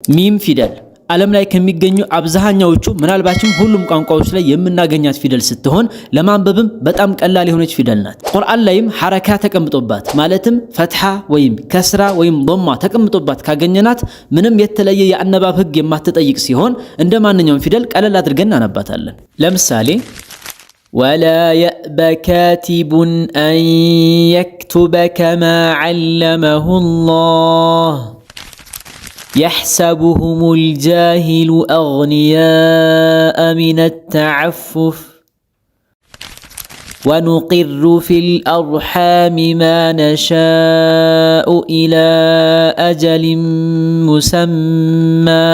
ሚም ፊደል ዓለም ላይ ከሚገኙ አብዛኛዎቹ ምናልባችም ሁሉም ቋንቋዎች ላይ የምናገኛት ፊደል ስትሆን ለማንበብም በጣም ቀላል የሆነች ፊደል ናት። ቁርአን ላይም ሐረካ ተቀምጦባት ማለትም ፈትሐ ወይም ከስራ ወይም ዶማ ተቀምጦባት ካገኘናት ምንም የተለየ የአነባብ ሕግ የማትጠይቅ ሲሆን እንደ ማንኛውም ፊደል ቀለል አድርገን እናነባታለን። ለምሳሌ ولا يأب كاتب أن يكتب كما علمه الله يحسبهم الجاهل أغنياء من التعفف ونقر في الأرحام ما نشاء إلى أجل مسمى።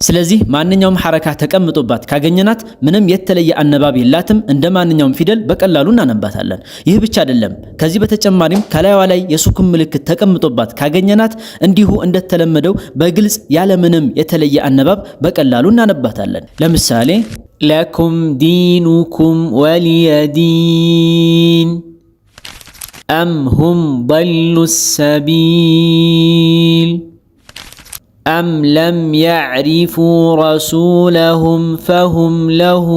ስለዚህ ማንኛውም ሐረካ ተቀምጦባት ካገኘናት ምንም የተለየ አነባብ የላትም። እንደ ማንኛውም ፊደል በቀላሉ እናነባታለን። ይህ ብቻ አይደለም። ከዚህ በተጨማሪም ከላይዋ ላይ የሱኩን ምልክት ተቀምጦባት ካገኘናት እንዲሁ እንደተለመደው በግልጽ ያለምንም የተለየ አነባብ በቀላሉ እናነባታለን። ለምሳሌ لكم دينكم ولي دين፣ أم هم ضلوا السبيل፣ أم لم يعرفوا رسولهم فهم له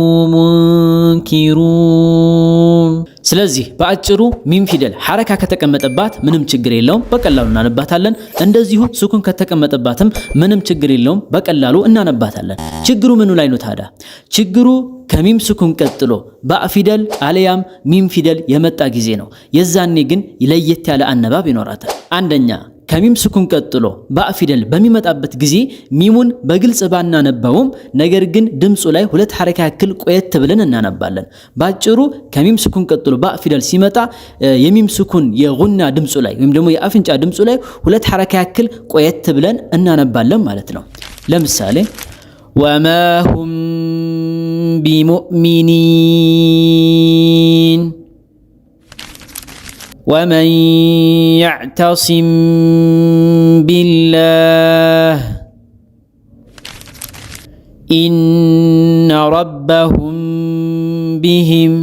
منكرون። ስለዚህ በአጭሩ ሚም ፊደል ሐረካ ከተቀመጠባት ምንም ችግር የለውም፣ በቀላሉ እናነባታለን። እንደዚሁ ሱኩን ከተቀመጠባትም ምንም ችግር የለውም፣ በቀላሉ እናነባታለን። ችግሩ ምኑ ላይ ነው ታዲያ? ችግሩ ከሚም ሱኩን ቀጥሎ ባእ ፊደል አለያም ሚም ፊደል የመጣ ጊዜ ነው። የዛኔ ግን ለየት ያለ አነባብ ይኖራታል። አንደኛ፣ ከሚም ስኩን ቀጥሎ ባእ ፊደል በሚመጣበት ጊዜ ሚሙን በግልጽ ባናነባውም ነገር ግን ድምፁ ላይ ሁለት ሐረካ ያክል ቆየት ብለን እናነባለን። ባጭሩ ከሚም ስኩን ቀጥሎ ባእ ፊደል ሲመጣ የሚም ስኩን የጉና ድምፁ ላይ ወይም ደግሞ የአፍንጫ ድምፁ ላይ ሁለት ሐረካ ያክል ቆየት ብለን እናነባለን ማለት ነው። ለምሳሌ وما هم بمؤمنين፣ ومن يعتصم بالله፣ إن ربهم بهم።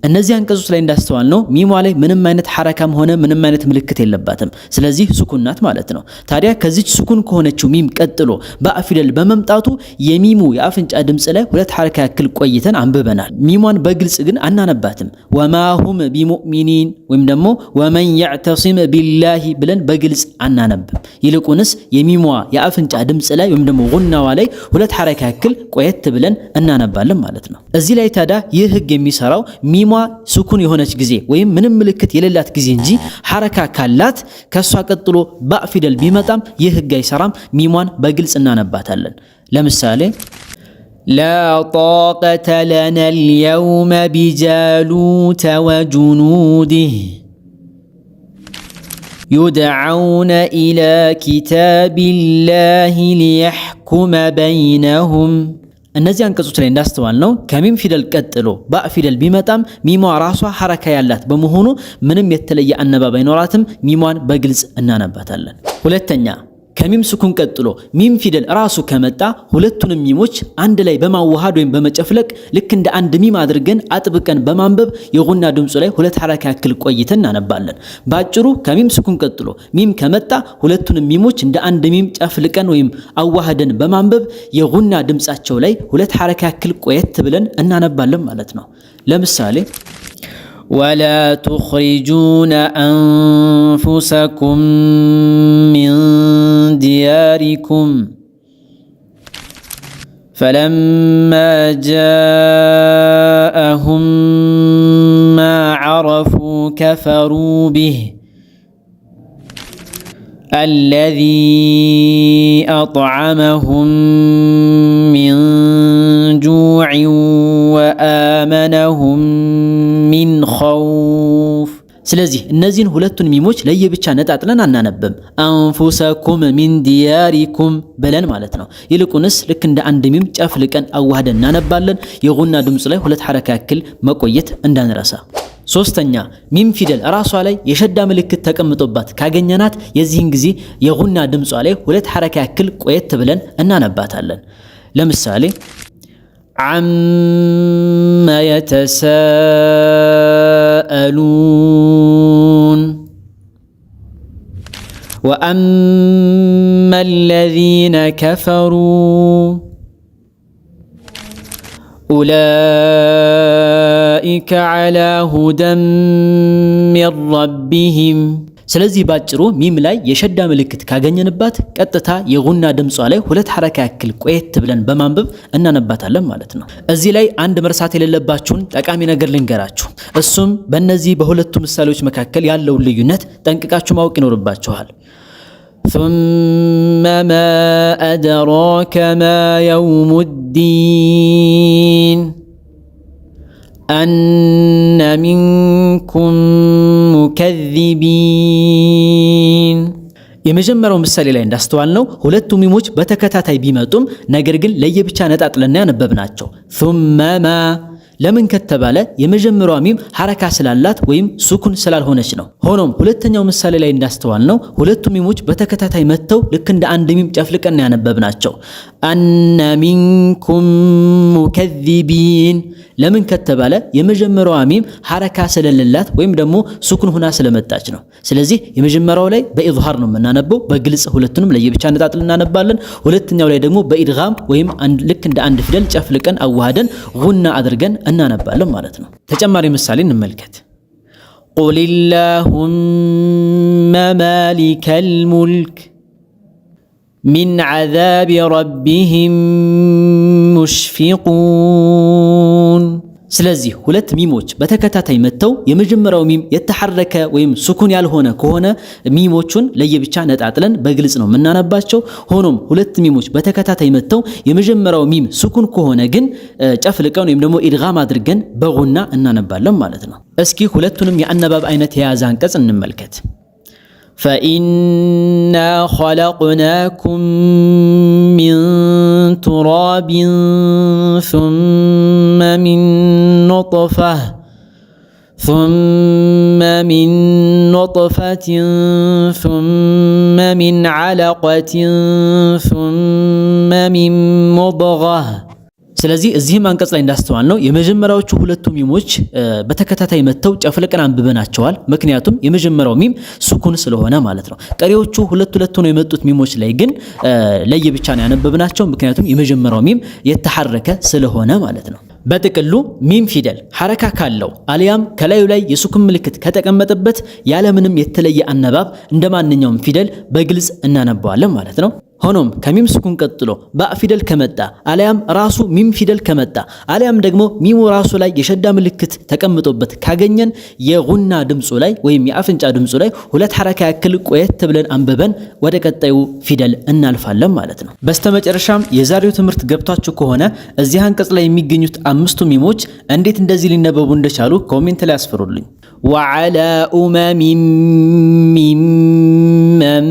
እነዚህ አንቀጾች ላይ እንዳስተዋልነው ሚሟ ላይ ምንም አይነት ሐረካም ሆነ ምንም አይነት ምልክት የለባትም። ስለዚህ ሱኩን ናት ማለት ነው። ታዲያ ከዚች ሱኩን ከሆነችው ሚም ቀጥሎ ባእ ፊደል በመምጣቱ የሚሙ የአፍንጫ ድምፅ ላይ ሁለት ሐረካ ያክል ቆይተን አንብበናል። ሚሟን በግልጽ ግን አናነባትም። وما هم بمؤمنين ወይም ደግሞ ومن يعتصم بالله ብለን በግልጽ አናነብም። ይልቁንስ የሚሟ የአፍንጫ ድምፅ ላይ ወይም ደግሞ ጉናዋ ላይ ሁለት ሐረካ ያክል ቆየት ብለን እናነባለን ማለት ነው። እዚህ ላይ ታዲያ ይህ ህግ የሚሰራው ሚሟ ሱኩን የሆነች ጊዜ ወይም ምንም ምልክት የሌላት ጊዜ እንጂ ሐረካ ካላት ከሷ ቀጥሎ ባእ ፊደል ቢመጣም ይህ ህግ አይሰራም። ሚሟን በግልጽ እናነባታለን። ለምሳሌ لا طاقة لنا اليوم بجالوت وجنوده، يدعون إلى كتاب الله ليحكم بينهم። እነዚህ አንቀጾች ላይ እንዳስተዋልነው ከሚም ፊደል ቀጥሎ ባእ ፊደል ቢመጣም ሚሟ ራሷ ሐረካ ያላት በመሆኑ ምንም የተለየ አነባብ አይኖራትም። ሚሟን በግልጽ እናነባታለን። ሁለተኛ፣ ከሚም ስኩን ቀጥሎ ሚም ፊደል ራሱ ከመጣ ሁለቱንም ሚሞች አንድ ላይ በማዋሃድ ወይም በመጨፍለቅ ልክ እንደ አንድ ሚም አድርገን አጥብቀን በማንበብ የጉና ድምፁ ላይ ሁለት ሐረካ ያክል ቆይተን እናነባለን። ባጭሩ ከሚም ስኩን ቀጥሎ ሚም ከመጣ ሁለቱንም ሚሞች እንደ አንድ ሚም ጨፍልቀን ወይም አዋህደን በማንበብ የጉና ድምፃቸው ላይ ሁለት ሐረካ ያክል ቆየት ብለን እናነባለን ማለት ነው። ለምሳሌ ولا تخرجون أنفسكم من دياركم، فلما جاءهم ما عرفوا كفروا به، الذي أطعمهم من جوع وآمنهم من خوف። ስለዚህ እነዚህን ሁለቱን ሚሞች ለየብቻ ነጣጥለን አናነብም። أنفسكم من دياركم ብለን ማለት ነው። ይልቁንስ ልክ እንደ አንድ ሚም ጨፍልቀን አዋህደን እናነባለን። የጉና ድምፅ ላይ ሁለት ሐረካ ያክል መቆየት እንዳንረሳ። ሶስተኛ፣ ሚም ፊደል ራሷ ላይ የሸዳ ምልክት ተቀምጦባት ካገኘናት የዚህን ጊዜ የጉና ድምጿ ላይ ሁለት ሐረካ ያክል ቆየት ብለን እናነባታለን። ለምሳሌ عم يتساءلون، وأما الذين كفروا أولئك على هدى من ربهم። ስለዚህ ባጭሩ ሚም ላይ የሸዳ ምልክት ካገኘንባት ቀጥታ የጉና ድምጿ ላይ ሁለት ሐረካ ያክል ቆየት ብለን በማንበብ እናነባታለን ማለት ነው። እዚህ ላይ አንድ መርሳት የሌለባችሁን ጠቃሚ ነገር ልንገራችሁ። እሱም በእነዚህ በሁለቱ ምሳሌዎች መካከል ያለውን ልዩነት ጠንቅቃችሁ ማወቅ ይኖርባችኋል። ثم ما أدراك ما يوم الدين أن منكم مكذبين። የመጀመሪያው ምሳሌ ላይ እንዳስተዋልነው ሁለቱ ሚሞች በተከታታይ ቢመጡም ነገር ግን ለየብቻ ነጣጥለን ያነበብናቸው። ثم ما ለምን ከተባለ የመጀመሪያዋ ሚም ሐረካ ስላላት ወይም ሱኩን ስላልሆነች ነው። ሆኖም ሁለተኛው ምሳሌ ላይ እንዳስተዋልነው ሁለቱ ሚሞች በተከታታይ መጥተው ልክ እንደ አንድ ሚም ጨፍልቀን ያነበብናቸው። أن منكم مكذبين ለምን ከተባለ የመጀመሪያዋ ሚም ሐረካ ስለሌላት ወይም ደግሞ ሱኩን ሁና ስለመጣች ነው። ስለዚህ የመጀመሪያው ላይ በኢዝሃር ነው የምናነበው፣ በግልጽ ሁለቱንም ለየብቻ ነጣጥለን እናነባለን። ሁለተኛው ላይ ደግሞ በኢድጋም ወይም ልክ እንደ አንድ ፊደል ጨፍልቀን አዋህደን ጉና አድርገን እናነባለን ማለት ነው። ተጨማሪ ምሳሌ እንመልከት። قل اللهم مالك الملك من عذاب ربهم مشفقون። ስለዚህ ሁለት ሚሞች በተከታታይ መጥተው የመጀመሪያው ሚም የተሐረከ ወይም ሱኩን ያልሆነ ከሆነ ሚሞቹን ለየብቻ ነጣጥለን በግልጽ ነው የምናነባቸው። ሆኖም ሁለት ሚሞች በተከታታይ መጥተው የመጀመሪያው ሚም ሱኩን ከሆነ ግን ጨፍልቀን ወይም ደግሞ ኢድጋም አድርገን በጉና እናነባለን ማለት ነው። እስኪ ሁለቱንም የአነባብ አይነት የያዘ አንቀጽ እንመልከት። فإنا خلقناكم من تراب ثم من نطفة ثم من نطفة ثم من علقة ثم من مضغة። ስለዚህ እዚህም አንቀጽ ላይ እንዳስተዋልነው የመጀመሪያዎቹ ሁለቱ ሚሞች በተከታታይ መጥተው ጨፍልቀን አንብበናቸዋል። ምክንያቱም የመጀመሪያው ሚም ሱኩን ስለሆነ ማለት ነው። ቀሪዎቹ ሁለት ሁለት ሆነው የመጡት ሚሞች ላይ ግን ለየብቻ ነው ያነበብናቸው፣ ምክንያቱም የመጀመሪያው ሚም የተሐረከ ስለሆነ ማለት ነው። በጥቅሉ ሚም ፊደል ሐረካ ካለው አሊያም ከላዩ ላይ የሱኩን ምልክት ከተቀመጠበት ያለምንም የተለየ አነባብ እንደ ማንኛውም ፊደል በግልጽ እናነባዋለን ማለት ነው። ሆኖም ከሚም ስኩን ቀጥሎ ባእ ፊደል ከመጣ አሊያም ራሱ ሚም ፊደል ከመጣ አሊያም ደግሞ ሚሙ ራሱ ላይ የሸዳ ምልክት ተቀምጦበት ካገኘን የጉና ድምፁ ላይ ወይም የአፍንጫ ድምፁ ላይ ሁለት ሐረካ ያክል ቆየት ብለን አንብበን ወደ ቀጣዩ ፊደል እናልፋለን ማለት ነው። በስተመጨረሻም የዛሬው ትምህርት ገብቷችሁ ከሆነ እዚህ አንቀጽ ላይ የሚገኙት አምስቱ ሚሞች እንዴት እንደዚህ ሊነበቡ እንደቻሉ comment ላይ አስፍሩልኝ። وعلى أمم ممن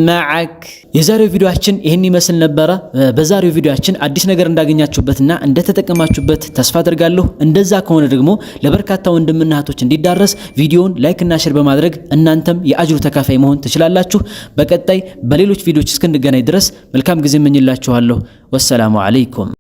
معك። የዛሬው ቪዲዮአችን ይህን ይመስል ነበረ። በዛሬው ቪዲዮአችን አዲስ ነገር እንዳገኛችሁበትና እንደተጠቀማችሁበት ተስፋ አድርጋለሁ። እንደዛ ከሆነ ደግሞ ለበርካታ ወንድምና እህቶች እንዲዳረስ ቪዲዮውን like እና share በማድረግ እናንተም የአጅሩ ተካፋይ መሆን ትችላላችሁ። በቀጣይ በሌሎች ቪዲዮዎች እስክንገናኝ ድረስ መልካም ጊዜ እመኝላችኋለሁ። والسلام عليكم።